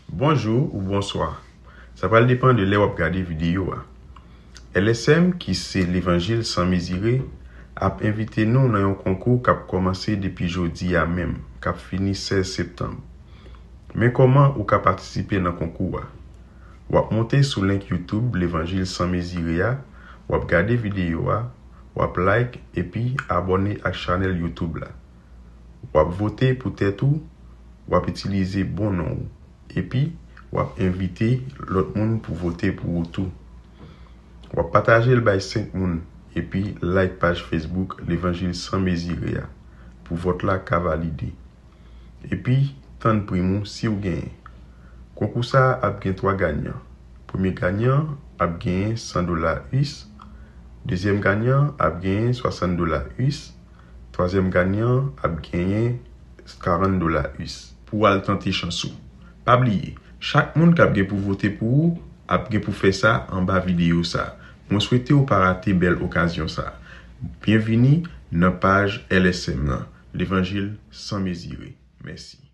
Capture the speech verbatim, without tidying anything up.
Bonjou ou bonswa. Sa pral depann de lè w ap gade videyo a. L S M, ki se Levanjil San Mezire, ap envite nou nan yon konkou k ap kòmanse depi jodi a menm, k ap fini sèz septanm. Men kòman ou ka patisipe nan konkou a. W ap monte sou link YouTube Levanjil San Mezire a, w ap gade videyo a, w ap like epi abòne ak chanèl YouTube la. W ap vote pou tèt ou, w ap itilize bon non ou. Epi, w ap envite lòt moun pou vote pou ou tou. W ap pataje l bay senk moun, epi like paj Facebook Levanjil San Mezire a pou vòt la ka valide. Epi, tann prim ou si w genyen. Konkou sa a ap gen twa ganyan. Premye ganyan ap genyen san dola U S, dezyèm ganyan ap genyen swasant dola U S, twazyèm ganyan ap genyen karant dola U S. Pou w al tante chans ou. Pa bliye, chak moun k ap gen pou vote pou ou ap gen pou fè sa anba videyo sa. Mwen swete w pa rate bèl okazyon sa. Byenvini nan paj L S M nan, Levanjil San Mezire. Mèsi.